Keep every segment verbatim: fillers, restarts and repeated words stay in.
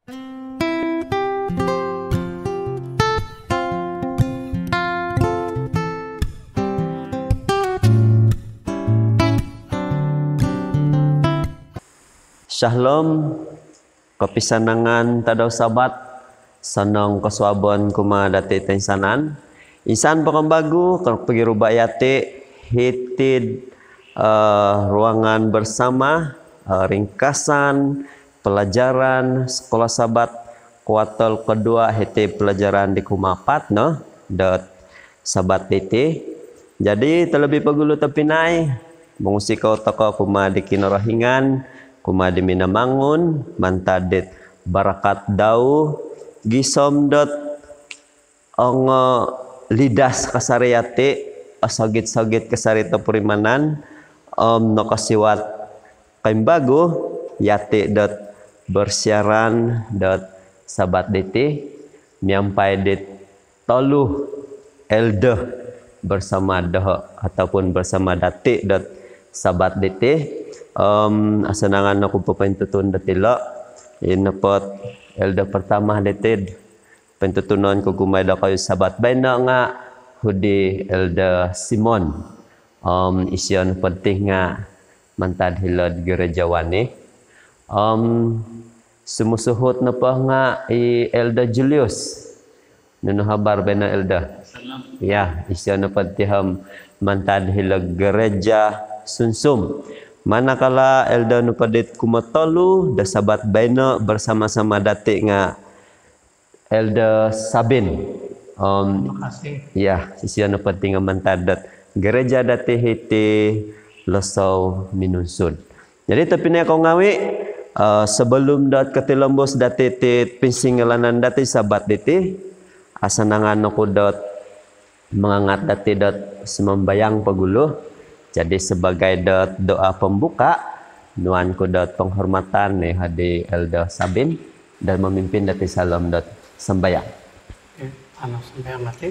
Shalom, kopisanangan tadau Sabat, sonong kosuabon kumaa dati toinsanan. Insan po kembagu, kopiruba yati, hitid, eh, ruangan bersama, eh, ringkasan pelajaran Sekolah Sabat kuartal kedua, hiti pelajaran di kumaapat, no, dot Sabat diti. Jadi, terlebih pogulu tobpinai, mongunsikou tokou kumaa di Kinorohingan, kumaa di Minamangun, mantad dit barakat dau, gisom dot ongo lidas kasari yati, osogit-sogit kasari topurimanan, om nokosiwat koimbagu yati dot bersiaran dot Sabat diti, miampai dit tolu elder bersama doho ataupun bersama dati dot Sabat diti. Om asanangan oku popointutun dot ilo, i nopo dot elder pertama diti, pointutunon ku kumaa dokoyu Sabat baino nga hudi Elder Simon. Om isio nopo diti nga mantad hilo'd gereja Wani. Om sumusuhut nopo nga i Elder Julius. Nunu habar baino, Elder? Salam. Ya, isio nopo diti om mantad hilo'd gereja Sunsum. Manakala Elder nopo dit kumotolu do Sabat baino bersama-sama dati nga Elder Sabin. Om, terima kasih. Ya, isio nopo diti nga mantad dot gereja dati hiti Losou Minunsud. Jadi, tobpinai kou ngawi, eh, sebelum dot kotilombus dati iti pinsingilaan dati Sabat diti, asanangan oku dot mangangat dati dot sumambayang pogulu. Jadi, sebagai dot doa pembuka, nuan ku dot penghormatan ni hodi Elder Sabin dot memimpin dati saalom dot sambayang. Okey, kanou sambayang dati.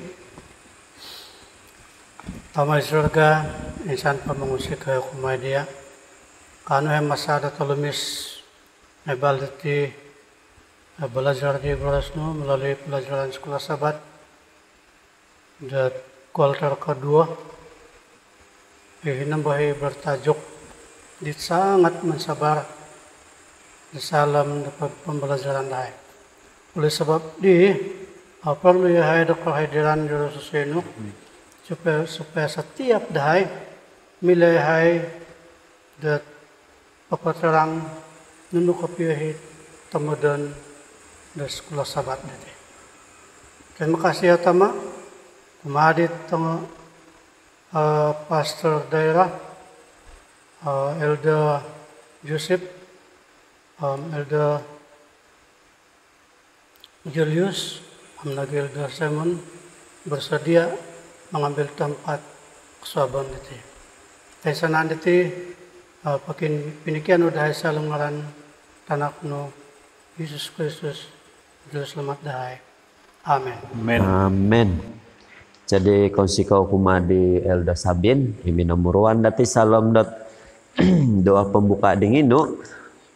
Tama id surga, insan po mongunsikou kumaa dia, kaanu yahai masa dot olumis, miagal diti, eh, belajar di boros nu melalui pelajaran Sekolah Sabat dot kuartal kedua, i hinombo i bertajuk dit sangat mencabar di saalom do pe-, pembelajaran dahai. Oleh sebab dii, eh, perlu yahai do kehadiran di Roh Suci nu, supaya, supaya setiap dahai milo yahai dot popoterang nunu kopio i tomodon do Sekolah Sabat diti. Terima kasih ya, Tama. Kumaa dit tongo, eh, Pastor Daerah, eh, Elder Joseph, em, Elder Julius, om nogi Elder Simon bersedia mengambil tempat kosuabon diti. Toinsanan diti, eh, pokin-, pinokianu dahai saalom ngaran Tanak nu, Yesus Kristus, Juruselamat dahai. Amin. Amin. Amin. Jadi, kounsikou kumaa di Elder Sabin, i minomuruan dati saalom dot doa pembuka dinginu.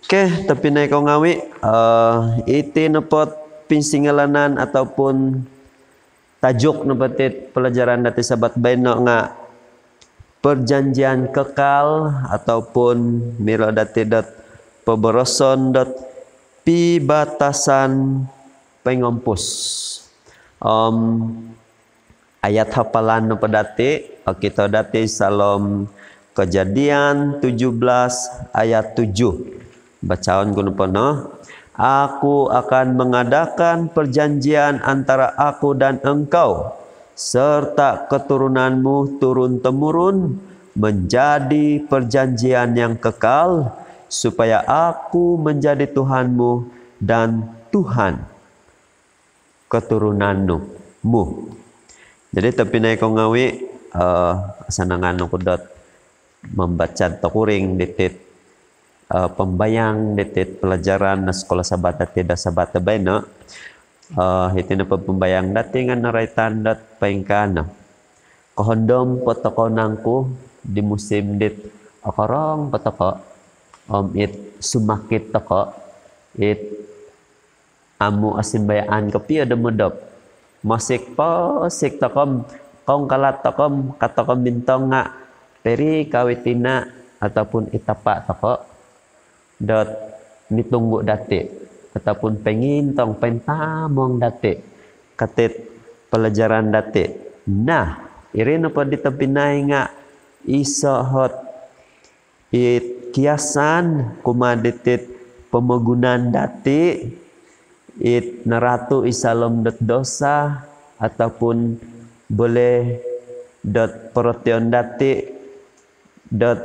Okey, tobpinai kou ngawi, eh, iti nopo dot pinsingilaan ataupun tajuk nopo diti pelajaran dati Sabat baino nga perjanjian kekal ataupun milo dati dot poboroson dot pibatasan poingompus. Om ayat hafalan nopo dati, okito dati saalom Kejadian tujuh belas ayat tujuh. Bacaon ku nopo no. "Aku akan mengadakan perjanjian antara Aku dan engkau, serta keturunanmu turun-temurun, menjadi perjanjian yang kekal, supaya Aku menjadi Tuhanmu dan Tuhan keturunan nu, mu." Jadi, tobpinai kou ngawi, eh, asanangan oku dot mambaca tokuring diti, eh, pembayang diti pelajaran Sekolah Sabat dati do Sabat do baino. Eh, iti nopo pembayang dati nga naraitan dot poingkaa no. Kohondom po tokou nangku di musim dit okorong po tokou, om it sumakit tokou, it amu asimbayaan kopio do modop. Mosik posik tokou om, kongkalat tokou om, ka tokou om mintong nga peri kawi tina ataupun i tapa tokou dot mitunggu dati ataupun pongintong, pointamong dati katit pelajaran dati. Nah, iri nopo di tobpinai nga iso ot it kiasan kumaa ditit pomogunan dati, it naratu id saalom dot dosa, ataupun boleh dot porotion dati dot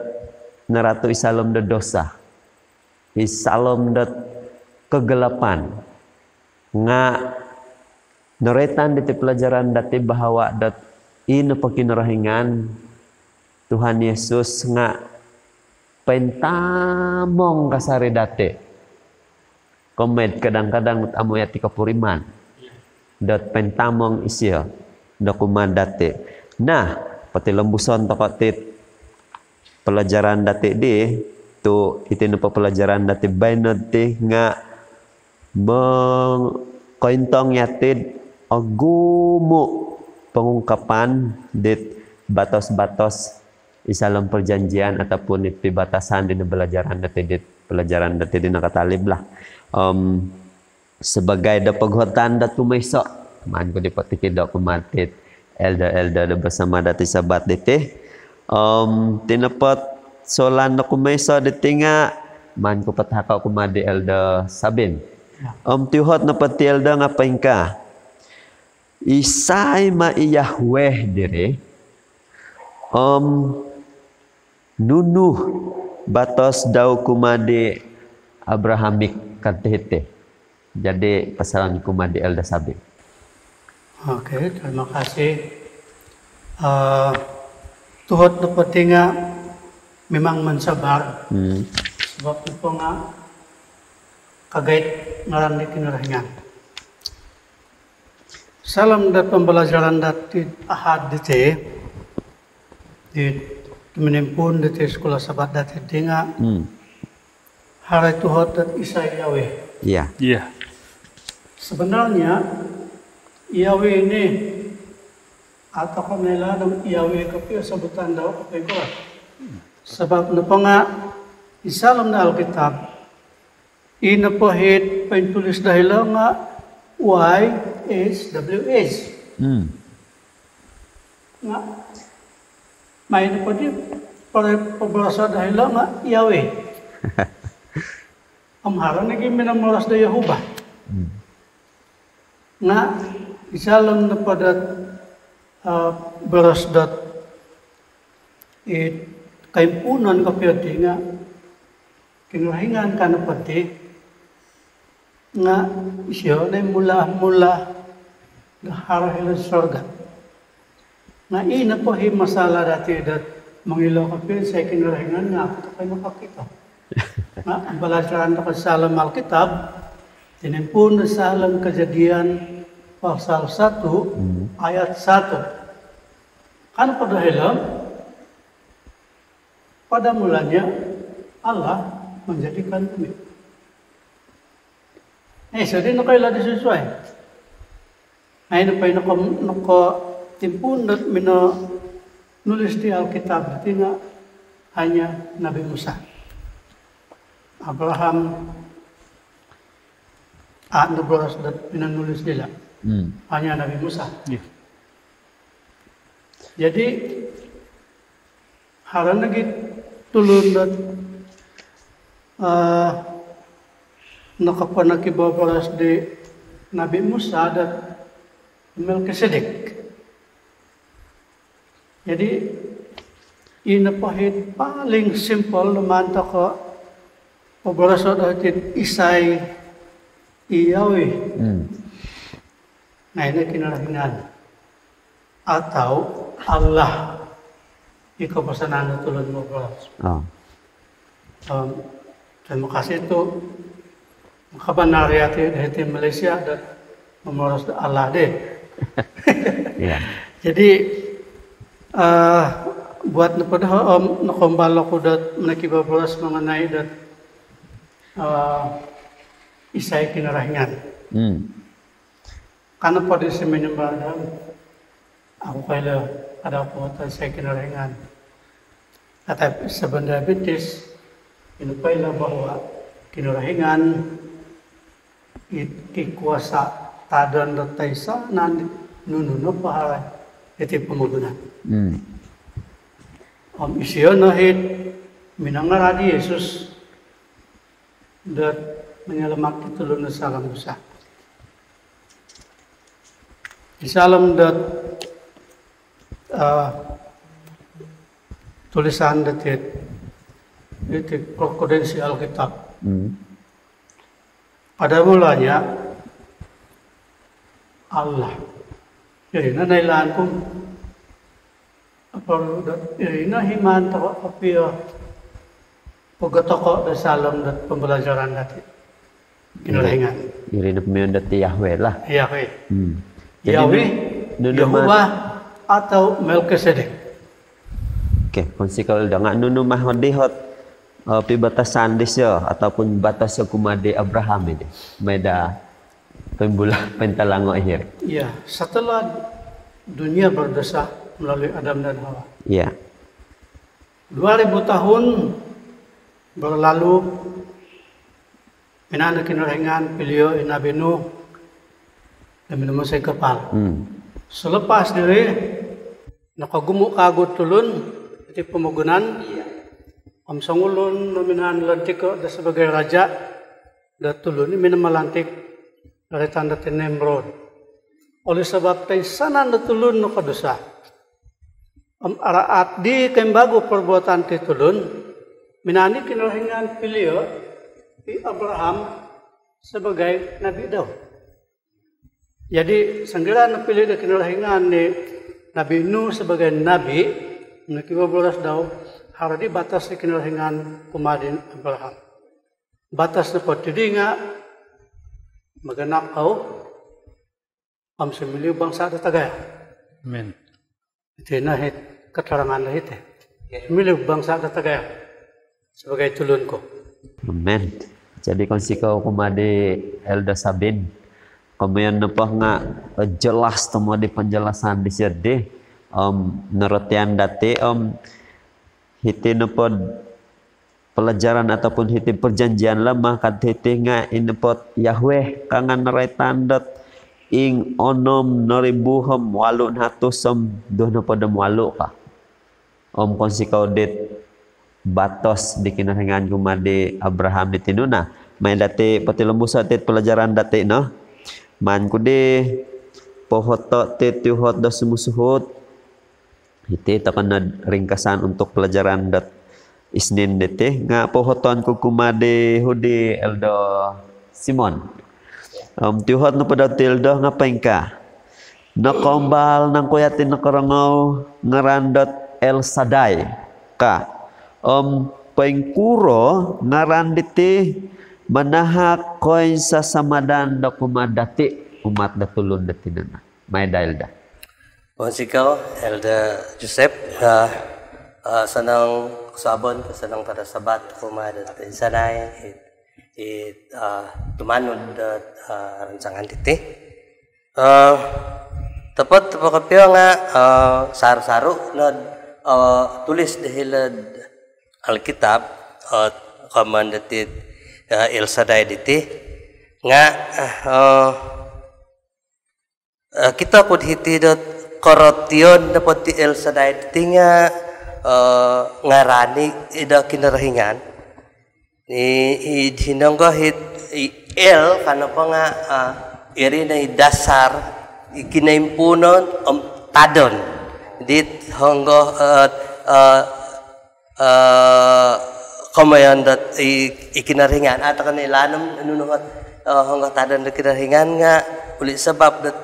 naratu id saalom dot dosa, id saalom dot kegelapan. Nga noroitan diti pelajaran dati bahawa dot i nopo Kinorohingan, Tuhan Yesus nga pointamong kasari dati. Komed kadang-kadang amu yati kopuriman dot pointamong isio do kumaa dati. Nah, potilombuson tokou tit pelajaran dati di, tu iti nopo pelajaran dati baino diti nga mongkointong yati dot ogumu pengungkapan dit batos-batos id saalom perjanjian ataupun it pibatasan di pelajaran dati dit, pelajaran dati di nakatalib lah. Om, sebagai do poguhatan dot kumoiso, maan ku di potikido kumaa dit elder-elder do bersama dati Sabat diti. Om, iti nopo soalan do kumoiso diti nga maan ku patahako kumaa di Elder Sabin. Ya. Om, tuhot nopo ti Elder nga poingkaa, isai ma i Yahweh diri? Om, nunu batos dau kumaa di Abrahamic ka diti? Jadi, pasalan kumaa di Elder Sabin. Okey, terima kasih. Eh, tuhot nopo ti nga memang mencabar. Hmm. Sebab nopo nga kagait ngaran di Kinorohingan. Saalom do pembelajaran dati Ahad diti, di minimpuun diti Sekolah Sabat dati di nga, hmm, haro i tuhot dot isai Yahweh. Ya. Ya. Sebenarnya Yahweh ini atau ko nila dong Yahweh kopio sebutan dau kopio. Sebab nopo nga id saalom do Alkitab, i nopo it pointulis do hilo nga Y H W H. Hmm. Nga maai nopo di pare poboroso do hilo nga Yahweh. Om haro nogi minomoros do Yehova. Hmm. Nga id saalom nopo dot, eh, boros dot it koimpuunon kopio diti nga Kinorohingan ka nopo diti nga isio no i mula-mula do haro hilo sorga. Nga i nopo i masalah dati dot mongilo kopio isai Kinorohingan nga au tokou nokokito. Nga pelajaran tokou id saalom Alkitab, tinimpuun id saalom Kejadian pasal satu, hmm, ayat satu. Ka nopo do hilo, pada mulanya Allah menjadikan bumi. Eh, jadi nokoilo di susuai. Nah, i nopo i noko, nokotimpuun dot minonulis di Alkitab diti nga hanya Nabi Musa. Abraham, ah, noboros dot minonulis dilo. Hmm. Hanya Nabi Musa. Ya. Jadi, haro nogi tulun dot, eh, nokoponokiboboros di Nabi Musa dot Melkisedek. Jadi, i nopo it paling simple do maan tokou poboroso do hiti isai i Yahweh. Hmm. Nga i no Kinorohingan atau Allah. Iko pesanan tulun moboros. Oh. Om, terima kasih tu makabanar yati do hiti Malaysia do momoros do Allah di. Ya. Jadi, eh, buat nopo do, om, nokoumbal oku do monokiboboros mengenai do, eh, isai Kinorohingan. Hmm. Ka nopo di suminimbar dau, au ku koilo kada au po isai Kinorohingan. Tetapi sebenarnya Baptis, ino koilo bahawa Kinorohingan it kikuasa tadon do toinsanan nunu nopo haro iti pomogunan. Hmm. Om isio no it minangaraat di Yesus dot menyelamat di tulun do saalom dosa. Di saalom dot, eh, tulisan dot it, it konkordansi Alkitab. Hmm. Pada mulanya Allah. Jadi, nailaan ku, apa, iri no i maan tokou kopio pogotoko do saalom do pembelajaran dati. Kinorohingan. Iri no pamaion dati Yahweh lah. Yahweh. Hmm. Jadi, Yahweh, nu-, nunu ma- Yehovah atau Melkisedek. Okey, kounsikou danga nunu ma hodi ot, eh, pibatasan disio ataupun batas kumaa di Abraham ini. Maai da pembuka pentalango ihir. Ya, setelah dunia berdosa melalui Adam dan Hawa. Ya. Dua ribu tahun berlalu, minaan do Kinorohingan pilio i Nabi Nuh do minomonsoi kapal. Hmm. Selepas diri, nokogumu kagu tulun iti pomogunan, iya, om songulun no minaan lantiko do sebagai raja do tulun i minamalantik, roitan dati Nimrod. Oleh sebab toinsanan do tulun nokodusa om araat di kembagu perbuatan ti tulun, minaan i Kinorohingan pilio i Abraham sebagai nabi dau. Jadi, sanggira nopilio do Kinorohingan i Nabi Nuh sebagai nabi, nokiboboros dau, haro di batas di Kinorohingan kumaa di Abraham. Batas nopo diti nga, maganak kou om sumiliu bangsa do tagayo. Amin. Iti no it keterangan do iti. Sumiliu bangsa do tagayo sebagai tulun ku. Amin. Jadi, kounsikou kumaa di Elder Sabin. Komoyon nopo nga, eh, jelas tomod i penjelasan disio di. Om, norotian dati, om, hiti nopo pelajaran ataupun hiti Perjanjian Lama, ka hiti nga i nopo Yahweh ka nga noroitan dot ing onom noribu om walu nahatus om duo nohopod om walu ka. Om kounsikou dit batos di Kinorohingan kumaa di Abraham di tinuna. Maai dati potilombuso iti pelajaran dati no. Maan ku di pohoto iti tuhot do sumusuhut. Iti tokou no ringkasan untuk pelajaran dot Isnin diti, nga pohoton ku kumaa di hudi Elder Simon. Om, tuhot nopo dau ti Elder nga poingkaa. Nokoumbal nangku yati nokorongou ngaran dot El Shaddai ka. Om, poingkuro ngaran diti manahak koinsasamadan do kumaa dati umat do tulun do tinana. Maai da Elder. Pounsikou, Elder Joseph, ah, ah, sanang kosuabon, sanang pada Sabat kumaa dati insanai, it, it, ah, tumanud do, ah, rancangan diti. Ah, topot, topot kopio nga, ah, saru-saru no, ah, tulis di hilo'd Alkitab, ah, komoyon diti, ah, El Shaddai diti, nga, ah, ah, Eh, okito ku hiti dot korotion nopo ti El Shaddai diti nga, eh, ngaran i do Kinorohingan. I, i, hinonggo it, i El ka nopo nga, ah, iri no i dasar, i kinoimpuunon om tadon. Dit honggo, eh, eh, eh, komoyon dot i, i Kinorohingan, atau kan ilanom nunu ot, eh, honggo tadon do Kinorohingan nga oleh sebab dot,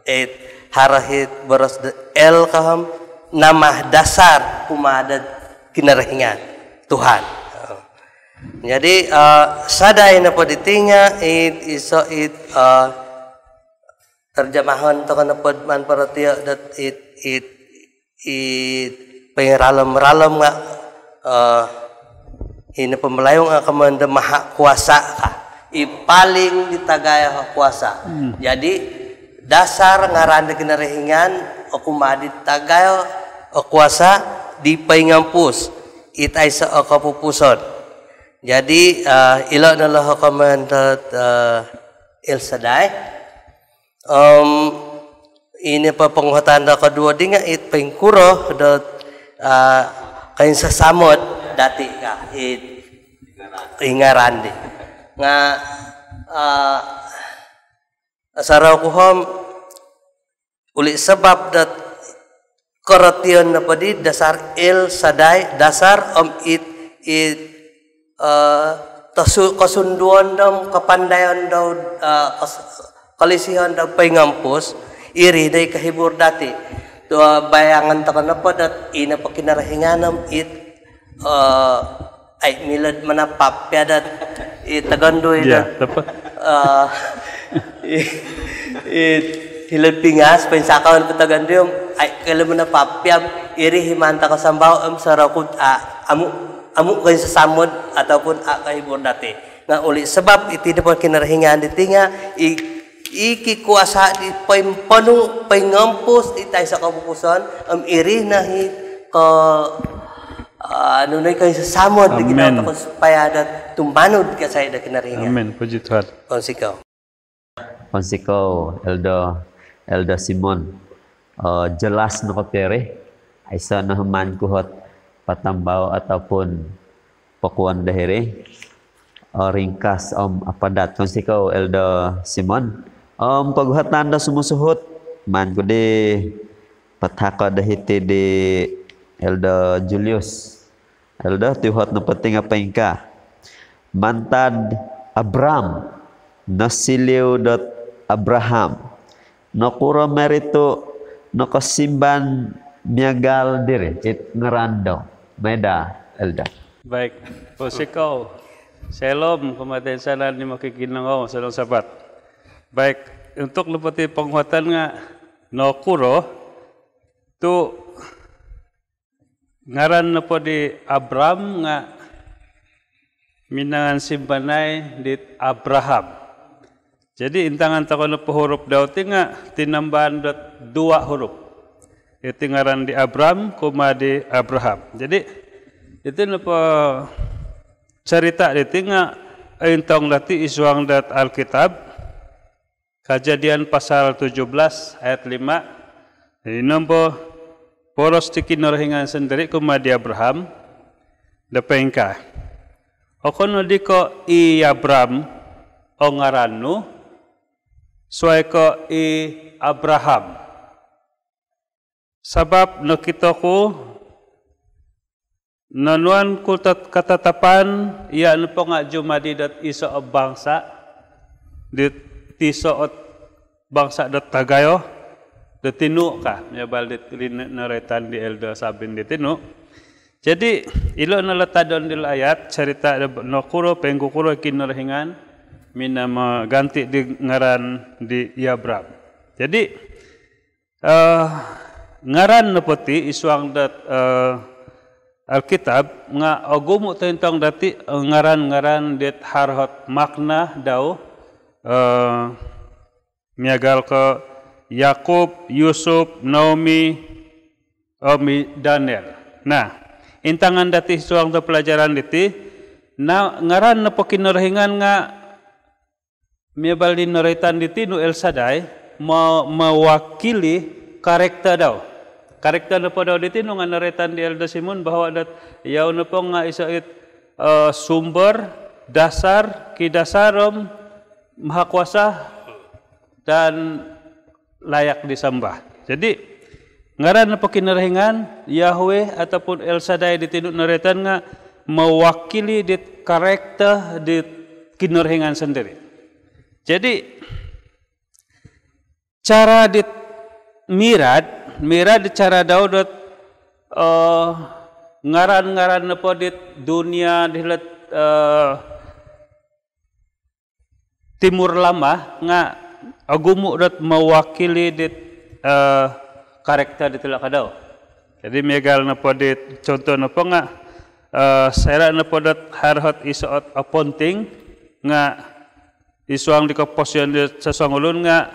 eh, haro it boros dot El ka om nama dasar kumaa dot Kinorohingan, Tuhan. Jadi, eh, Shaddai nopo diti nga it, iso it, eh, terjemahon tokou nopo maan porotio dot it, it, it poinralom-ralom nga, eh, ino po Melayu nga komoyon do maha kuasa ka. I paling di tagayo o kuasa. Jadi, dasar ngaran di Kinorohingan, oku ma di tagayo o kuasa di poingompus, it aiso o kopupuson. Jadi, eh, ilo no lo o komentar, eh, El Shaddai. Om ino po ponguhatan do koduo di nga it poingkuro do, ah, koinsasamod dati ka it i ngaran di. Nga, ah, sorou ku om uli sabab dot korotion nopo di dasar El Shaddai, dasar om it, it, eh, tosu-, kosunduon do om kapandayon do, eh, kos-, kolisihan do poingompus, iri no i kohibur dati. Tu bayangon tokou nopo dot ino po Kinorohingan om it, eh, ai, milo do manapap pia dot i togondui dot, eh, i, i hilo pingas, poinsakau po togondui om, ai, koilo manapap pia om iri i maan tokou sambao om sorou ku, ah, amu, amu koinsasamod ataupun a kohibur dati. Nga uli sabab iti nopo Kinorohingan diti nga i, i kikuasa di poimponu, poingompus, it aiso kopupuson, om iri no i ko, ah, nunu i koinsasamod di ginawo tokou supaya do tumanud kasai do Kinorohingan. Amin. Puji Tuhan. Pounsikou. Pounsikou, Elder, Elder Simon. Eh, jelas no kopio iri. Aiso no maan ku ot patambao ataupun pokuon do hiri. Eh, ringkas om apadat. Pounsikou, Elder Simon. Om ponguhatan do sumusuhut, maan ku di patahako do hiti di Elder Julius. Elder, tuhot nopo ti nga poingkaa. Mantad Abram, nosiliu dot Abraham. Nokuro mari tu nokosimban miagal diri, it ngaran dau. Maai daa, Elder. Baik, pounsikou. Shalom, kumaa toinsanan di mokikinongou, shalom Sabat. Baik, untuk nopo ti ponguhatan nga nokuro tu ngaran nopo di Abram nga minangan simbanai dit Abraham. Jadi, intangan tokou nopo huruf dau ti nga tinambaan dot dua huruf. Iti ngaran di Abram kumaa di Abraham. Jadi, iti nopo cerita diti nga ointong dati id suang dot Alkitab, Kejadian pasal tujuh belas ayat lima. Jadi, ino po boros di Kinorohingan sondiri kumaa di Abraham, do poingkaa. Okon nodi ko i Abram o ngaran nu, suai ko i Abraham. Sabab nokito ku, nonuan ku tet-, katatapan, iya nopo nga jumadi dot iso o bangsa, dit iso o bangsa dot tagayo, dot tinu ka, miagal dit rin-, noroitan di Elder Sabin di tinu. Jadi, ilo no lo tadon dilo ayat, cerita do nokuro, poingkukuro Kinorohingan, minamaganti di ngaran di Abram. Jadi, Eh, ngaran nopo ti id suang dot, eh, Alkitab nga ogumu tointong dati, eh, ngaran-ngaran dit haro ot makna dau, eh, miagal ko Yakub, Yusuf, Naomi, om i Daniel. Nah, intangan dati id suang do pelajaran diti, na ngaran nopo Kinorohingan nga miagal di noroitan di tinu El Shaddai, me-, mewakili karakter dau. Karakter nopo dau di tinu nga noroitan di Elder Simon bahawa dot yau nopo nga iso it, eh, sumber, dasar, kidasar om maha kuasa dan layak disembah. Jadi, ngaran nopo Kinorohingan, Yahweh ataupun El Shaddai di tinu noroitan nga mewakili dit karakter dit Kinorohingan sondiri. Jadi, cara dit mirad, mirad cara dau dot, eh, ngaran-ngaran nopo dit dunia di hilo'd, eh, Timur Lama nga ogumu dot mewakili dit, eh, karakter dit ilo ka dau. Jadi, miagal nopo dit, contoh nopo nga, eh, soira nopo dot haro ot iso ot oponting nga id suang di koposion di sosongulun nga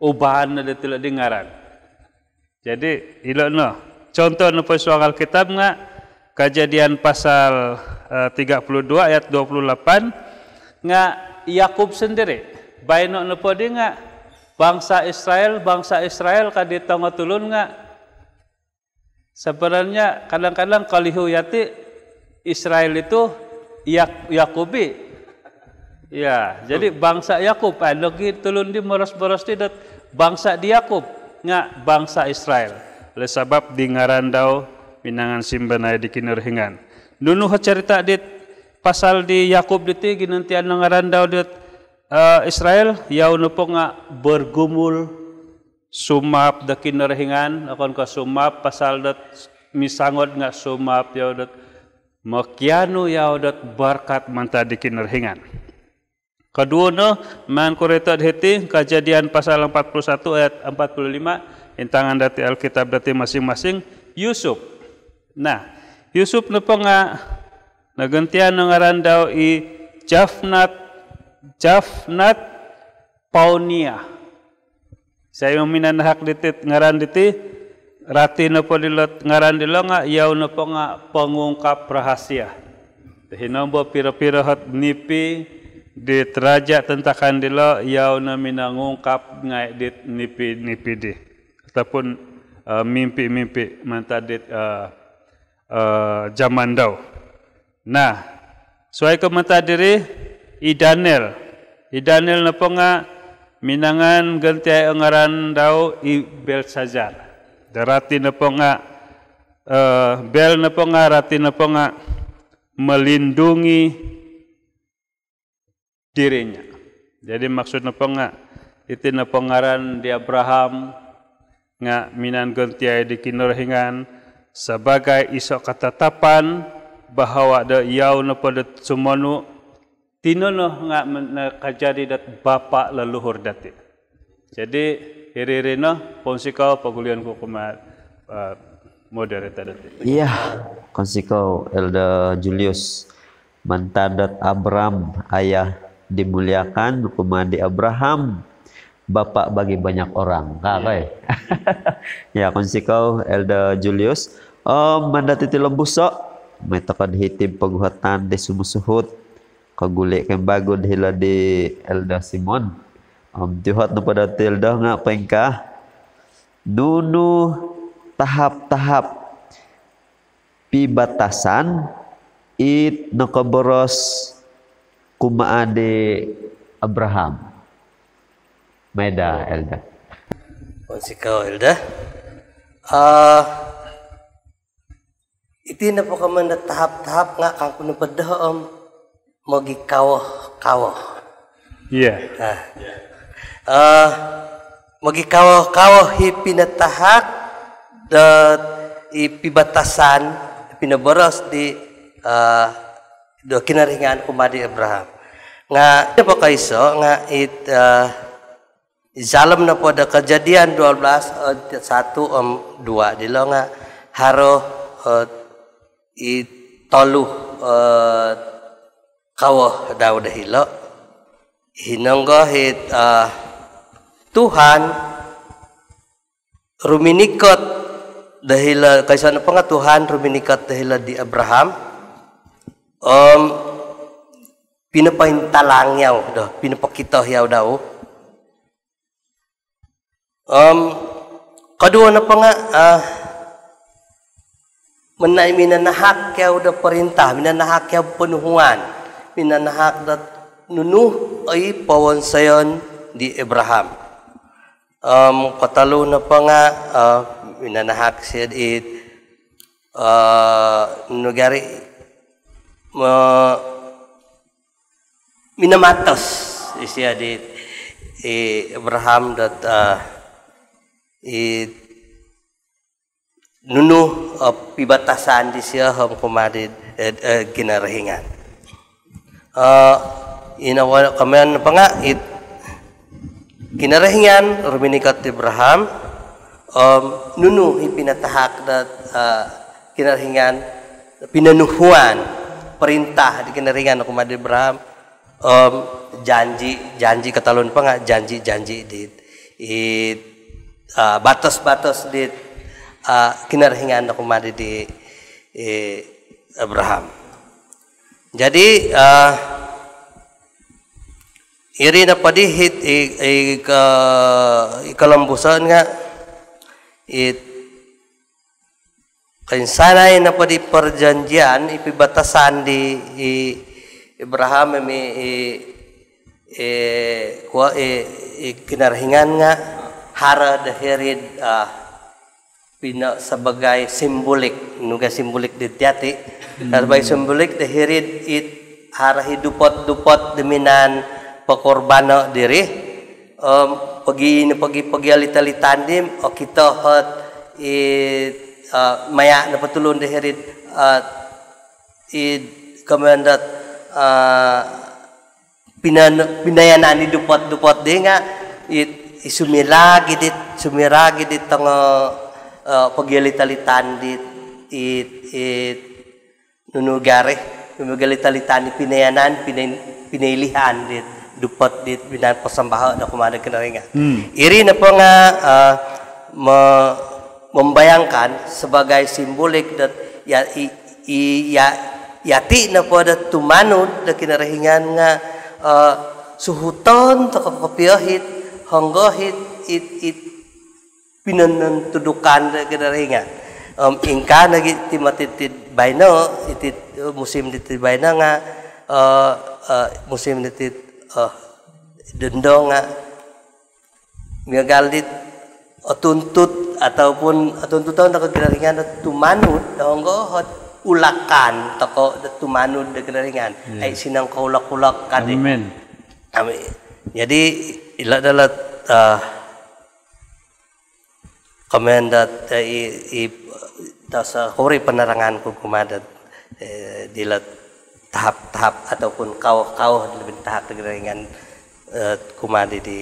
ubaan no diti ilo di ngaran. Jadi, ilo no. Contoh nopo id suang Alkitab nga Kejadian pasal, eh, tiga puluh dua ayat dua puluh lapan nga Yakub sendiri. Baino nopo di nga bangsa Israel, bangsa Israel ka di tongo tulun nga sebenarnya kadang-kadang kolihu yati Israel itu Yak-, Yakub i. Ya, jadi bangsa Yakub, ah, logi tulun di moros-boros di dot bangsa di Yakub, nga bangsa Israel. Oleh sebab di ngaran dau minangan simbanai di Kinorohingan. Nunu ho cerita dit pasal di Yakub diti ginantian no ngaran dau dit, eh, Israel, yau nopo nga bergumul sumaap do Kinorohingan, okon ko sumaap pasal dot misangod nga sumaap yau dot mokianu yau dot berkat mantad di Kinorohingan. Koduo no, maan ku roito hiti, Kejadian pasal empat puluh satu ayat empat puluh lima, intangan dati Alkitab dati masing-masing, Yusuf. Nah, Yusuf nopo nga nogontian no ngaran dau i Jafnat, Jafnat Paunia. Saya minanahak diti ngaran diti, rati nopo dilo ngaran dilo nga, yau nopo nga pengungkap rahasia. Hinombo piro-piro hot nipi di raja tentakan dilo, yau no minangungkap ngai dit nipi-nipi di. Ataupun, eh, mimpi-mimpi mantad dit, eh, eh, zaman dau. Nah, suai ko mantad diri, i Daniel. I Daniel nopo nga minangan gantiai o ngaran dau i Belsazar. Do rati nopo nga, eh, Bel nopo nga, rati nopo nga melindungi dirinya. Jadi maksud nopo nga, iti nopo ngaran di Abraham nga minaan gantiai di Kinorohingan sebagai iso ketetapan bahawa do yau nopo dot sumonu tinono nga men-, nakajadi dot bapa leluhur dati. Jadi, iri-iri no, pounsikou pogulion ku kumaa, eh, moderator dati. Iya, pounsikou Elder Julius. Mantad dot Abram, ayah dimuliakan, kumaa di Abraham, bapa bagi banyak orang. Ka, kai? Ya, pounsikou Elder Julius. Om, mantad diti lombuso, mai tokou do hiti poguhatan di sumusuhut. Koguli kembagu do hilo di Elder Simon. Om, tuhot nopo dati Elder nga poingkaa, nunu tahap-tahap pibatasan it nokoboros kumaa di Abraham? Mai da, Elder. Pounsikou, Elder. Ah, iti nopo komoyon do tahap-tahap nga kangku nopo doho om mogikawo-kawo. Iya. Nah. Eh, mogikawo-kawo i pinatahak do i pibatasan, pinoboros di, eh, do Kinorohingan kumaa di Abraham. Nga, nopo koiso nga it, eh, id saalom nopo do Kejadian dua belas, eh, satu om dua dilo nga haro, eh, i tolu, eh, kawo dau do hilo. Hinonggo it, eh, Tuhan ruminikot do hilo, koiso nopo nga Tuhan ruminikot do hilo di Abraham. Om, pinopointalang yau do, pinopokito yau dau. Om, koduo nopo nga, ah, minanahak yau do perintah, minanahak yau ponuhuan, minanahak do nunu i powonsoyon di Abraham. Om, kotolu nopo nga, ah, minanahak isio di, ah, nunu gia ri, mo-, minamatos isio di, i Abraham dot, ah, i nunu, ah, pibatasan disio om kumaa di, eh, eh, Kinorohingan. Ah, ino komoyon nopo nga it Kinorohingan ruminikot di Abraham, om nunu i pinatahak dot, ah, Kinorohingan, pinonuhuan perintah di Kinorohingan kumaa di Abraham, Om janji, janji kotolu nopo nga janji-janji di, i, ah, batos-batos di, ah, Kinorohingan do kumaa di, di, i, Abraham. Jadi, ah, iri nopo di hiti, i, i, ko-, i kolombuson nga, it, koinsanai nopo di perjanjian, i pibatasan di, i, Abraham om i, i, i, kuo, i, i Kinorohingan nga haro do hiri'd, ah, pino sebagai simbolik, nunu ka simbolik diti ati. Hmm. Sebagai simbolik do hiri'd it haro i dupot-dupot do minaan pokorbano diri, om pogi-, pogi-, pogiolit-olitan di, okito ot i, eh, maya nopo tulun do hiri'd, eh, i komoyon dot, eh, pinan-, pinoyanan di dupot-dupot di nga it, i sumiragi dit, sumiragi dit tongo, eh, pogiolit-olitan dit, it, it, nunu gari, nunu gari talitan di pinoyanan, pinoi-, pinoilihan di dupot di minaan posambaho do kumaa do Kinorohingan. Hmm. Iri nopo nga, ah, me-, membayangkan sebagai simbolik dot ya, i, i, ya, yati nopo dot tumanud do Kinorohingan nga, ah, suhuton tokou kopio it, honggo it, it, it, pinonontudukan do Kinorohingan. Om ingkaa nogi ti moti ti baino, iti, eh, musim diti baino nga, eh, eh, musim diti, eh, dondo nga miagal dit otuntut ataupun otuntuton do Kinorohingan do tumanud do honggo ot ulakan tokou do tumanud do Kinorohingan. Hmm. Ai sinong koulok-ulok kadi. Amin. Amin. Jadi, ilo dilo, eh, komoyon dot, eh, i, i, tasakuri penerangan ku kumaa dot, eh, dilo tahap-tahap ataupun kawo-kawo lebih tahap do Kinorohingan, eh, kumaa di, di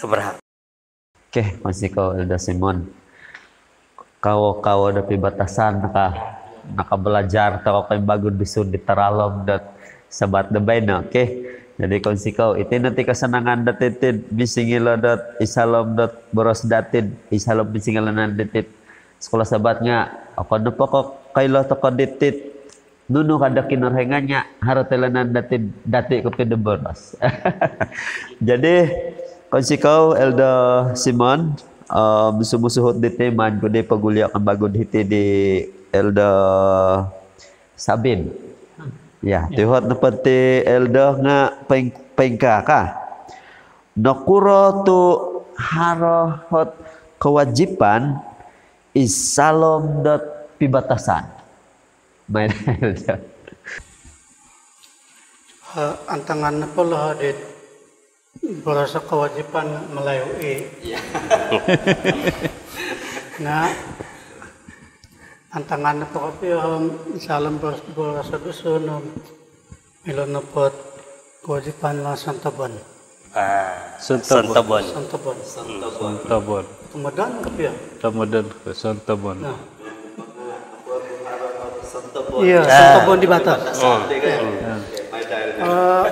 Abraham. Okey, pounsikou Elder Simon. Kawo-kawo do pibatasan naka, nakabalajar tokou kembagu Dusun di taralom dot Sabat do baino, okey. Jadi, pounsikou, iti no ti kasanangan dati tid misingilo dot id saalom dot boros dati tid, id saalom misingilo nandati tid Sekolah Sabat nga, okon nopo ko koilo tokou diti tid nunu ka do Kinorohingan nga haro toilonon dati, dati kopio do boros. Jadi, pounsikou Elder Simon, om sumusuhut diti maan ku di pogulio kembagu hiti di Elder Sabin. Ya, ya. Tuhot nopo ti Elder nga poing-, poingkaa ka. Nokuro tu haro ot kewajipan id saalom dot pibatasan? Mai. Eh, antangan nopo lo dit boros kewajipan Melayu i. Ya. Nga antangan nopo kopio om id saalom boros, boros Dusun om ilo nopo ot kewajipan lo sontobon. Ah, sontobon. Sontobon. Sontobon. Sontobon. Sontobon. Tomodon kopio? Tomodon kopio, sontobon. Nah. Sontobon. Iya, ah, sontobon di batas. Oh. Iya. Ah.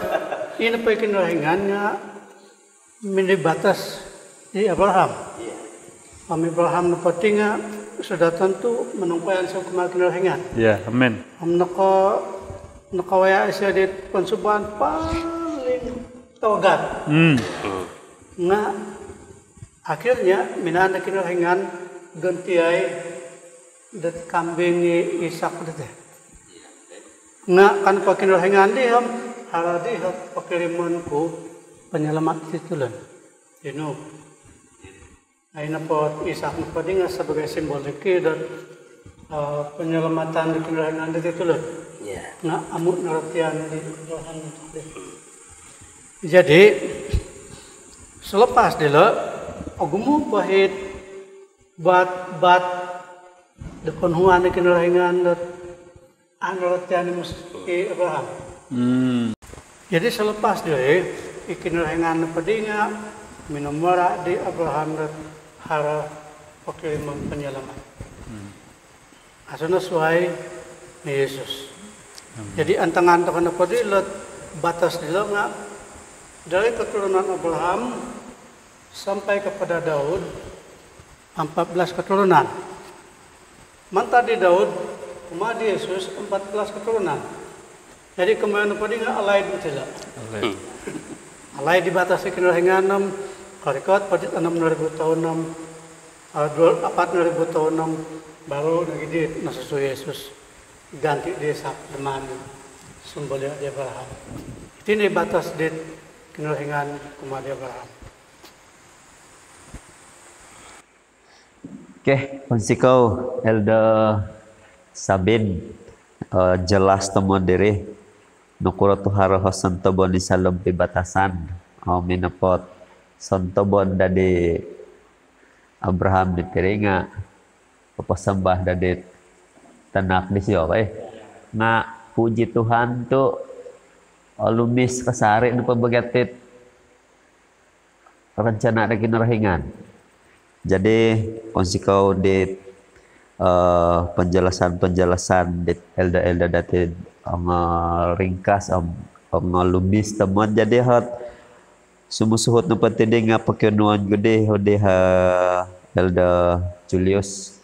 Eh, ino po i Kinorohingan nga minibatas di Abraham. Iya. Om Abraham nopo ti nga sudah tentu monongkoyon isio kumaa Kinorohingan. Ya, amin. Om noko-, nokowaya isio di ponsubahan paling togat. Hmm. Nga akhirnya minaan do Kinorohingan gantiai dot kambing i Ishak diti. Nga kan kuo Kinorohingan di om, haro di om pokirimon ku penyelamat di tulun. Ino. Ai nopo Ishak nopo di nga sebagai simbolik i dot, eh, penyelamatan di Kinorohingan di tulun. Ya. Nga amu norotian di Tuhan. Jadi, selepas dilo, ogumu po it bat-bat do ponuhuan di Kinorohingan dot anu ratian i Mus-, i Abraham. Hmm. Jadi selepas diri, i Kinorohingan nopo di nga minomora di Abraham dot haro pokirimon penyelamat. Hmm. Aso no suai ni Yesus. Amin. Jadi antangan tokou nopo di lo Batas dilo nga dari keturunan Abraham sampai kepada Daud, empat belas keturunan. Mantad di Daud kumaa di Yesus, empat belas keturunan. Jadi komoyon nopo di nga alaid moti lo. Alaid. Hmm. Alaid di batas di Kinorohingan om korikot po dit onom ribu toun om, eh, dua, apat ribu toun om baru nogi di nosusu Yesus. Ganti di Ishak, di manu, sumbolio di Abraham. Iti no batas di Kinorohingan kumaa di Abraham. Okey, pounsikou Elder Sabin. Eh, jelas tomod diri. Nokuro tu haro o sontobon id saalom pibatasan. Om i nopo ot sontobon dadi Abraham diti ri nga poposombah dadi tanak disio, eh. Nga puji Tuhan tu olumis kasari nopo bagat it rencana do Kinorohingan. Jadi, pounsikou di, eh, penjelasan-penjelasan di elder-elder dati, ongolumis om ongolumis tomod. Jadi, ot sumusuhut nopo ti di nga pokionuon ku di, di, eh, Elder Julius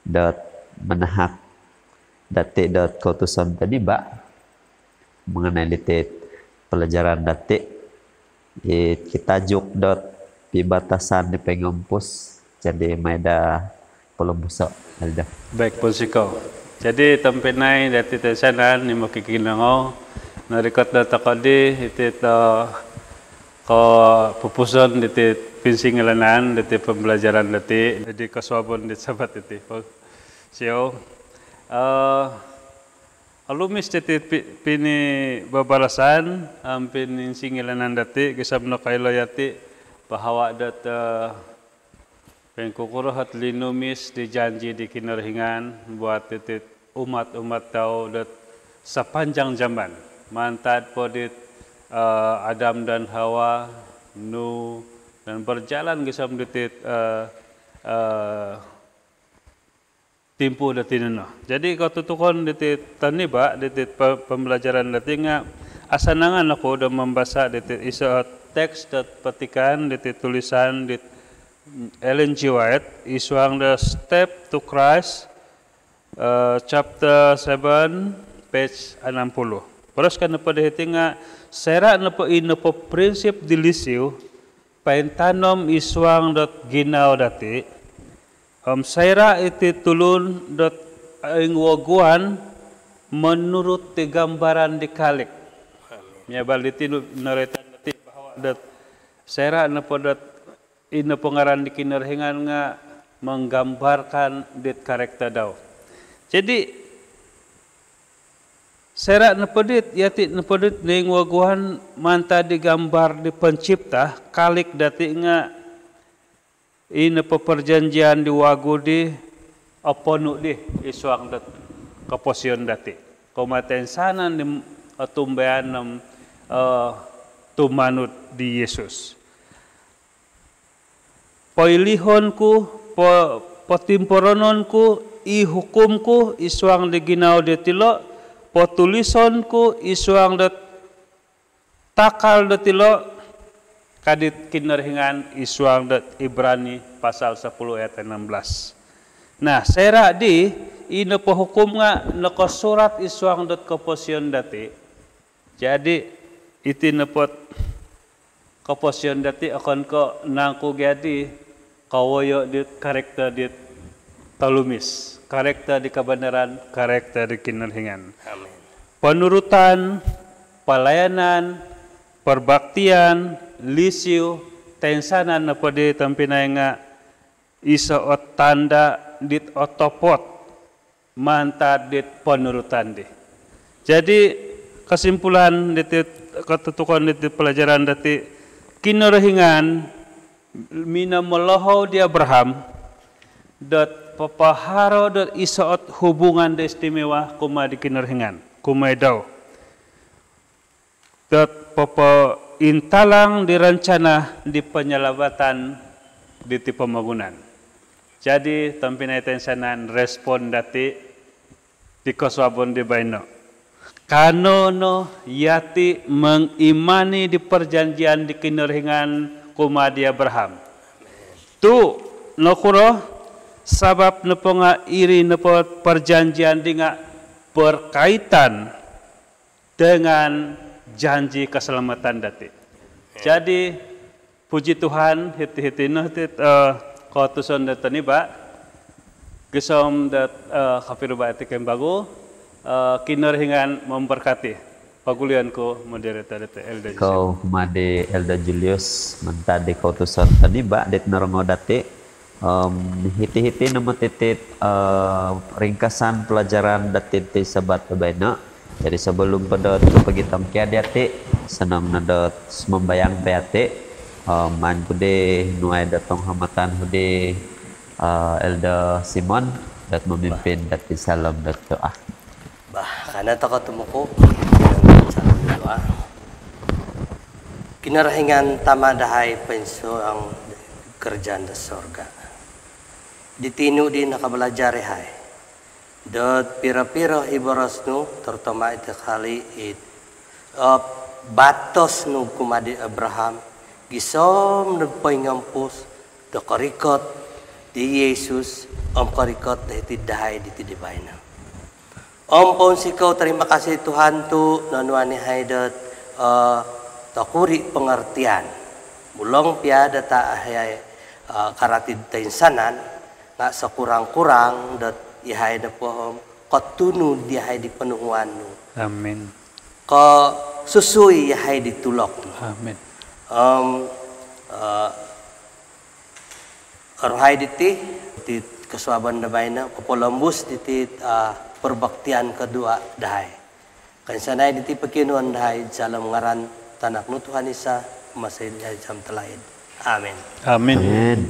dot manahak dati dot koutusan toniba mengenai diti pelajaran dati, it kitajuk dot pibatasan di poingompus. Jadi, maai do polombuso, Elder. Baik, pounsikou. Jadi, tompinai dati toinsanan i mokikinongou, norikot do tokou di iti ot kopupuson diti pinsingilaan diti pembelajaran dati di kosuabon di Sabat diti. Siou, eh, olumis diti pi-, pinibabarasan om pininsingilaan dati, gisom nokoilo yati bahawa dot, eh, poingkukuro ot linumis di janji di Kinorohingan buat diti umat-umat dau dot sepanjang zaman. Mantad po dit, eh, Adam dan Hawa, Nuh, dan berjalan gisom diti, eh, eh, timpu dati nono. Jadi, kotutukon diti toniba, diti pe-, pembelajaran dati nga asanangan oku do mambasa diti iso teks dot petikan diti tulisan di Ellen G. White, id suang do Step to Christ, eh, chapter seven, page enam puluh. Boros ka nopo do hiti nga, soira nopo i nopo prinsip di lisi pointanom id suang dot ginawo dati, om soira iti tulun dot oinwaguan menurut di gambaran di Khalik. Miagal diti noroitan dati bahawa dot soira nopo dot i nopo ngaran di Kinorohingan nga menggambarkan dit karakter dau. Jadi, soira nopo dit, yati nopo dit noinwaguan mantad di gambar di Pencipta, Khalik dati nga i nopo perjanjian di wagu di oponu di id suang dot koposion dati. Kumaa toinsanan di, eh, otumbayaan om, eh, tumanud di Yesus. Poilihon ku, po-, potimporonon ku i hukum ku id suang di ginawo ditilo, potulison ku id suang dot takal ditilo, ka dit Kinorohingan id suang dot Ibrani pasal sepuluh ayat enam belas. Nah, soira di, i nopo hukum nga nokosurat id suang dot koposion dati. Jadi, iti nopo ot koposion dati okon ko nangku gia di kowoyo dit karakter dit tolumis, karakter di kebenaran, karakter di Kinorohingan. Amin. Penurutan, pelayanan, perbaktian, lisi, toinsanan nopo di tompinai nga iso ot tanda dit otopot mantad dit penurutan di. Jadi, kesimpulan diti, kotutukon diti pelajaran dati, Kinorohingan minomolohou di Abraham dot papaharo dot iso ot hubungan do istimewa kumaa di Kinorohingan, kumaa dau. Dot popointalang di rencana di penyelamatan diti pomogunan. Jadi, tompinai toinsanan, respon dati di kosuabon di baino. Kano no yati mengimani di perjanjian di Kinorohingan kumaa di Abraham. Tu nokuro? Sabab nopo nga iri nopo perjanjian di nga berkaitan dengan janji keselamatan dati. Jadi, puji Tuhan, hiti-hiti no ti, eh, kootuson do toniba, gisom do, eh, kapiruba iti kembagu, eh, Kinorohingan memberkati. Pagulian ku moderator dati, Elder Joseph. Kou kumaa di Elder Julius, mantad di kootuson toniba dit norongou dati. Om hiti-hiti no moti ti, eh, ringkasan pelajaran dati ti Sabat baino. Jadi sebelum po dot kopogitongkiad yati, osonong no dot sumambayang po yati. Om maan ku di nuai dot penghormatan ku di, eh, Elder Simon dot memimpin dati saalom dot doa. Bah, kanou tokou tumuku, saalom doa. Kinorohingan Tama dahai poinsuang kerajaan do sorga. Diti nu di nakabalajar yahai dot piro-piro i boros nu, terutama iti kali it, eh, batos nu kumaa di Abraham, gisom do poingompus do korikot di Yesus, om korikot do hiti dahai diti di baino. Om pounsikou, terima kasih Tuhan tu nonuan yahai dot, eh, tokuri pengertian. Bulong pia dot a yahai, eh, karati toinsanan, nga sekurang-kurang dot yahai nopo om kotunud yahai di ponuhuan nu. Amin. Kosusui yahai di tulok nu. Amin. Om, eh, rohai diti, ti kosuabon do baino, kopolombus diti, eh, perbaktian kedua dahai. Koinsanai diti pokionuon dahai saalom ngaran Tanak nu Tuhan Isa, Mesias dahai om Talaid. Amin. Amin. Amin.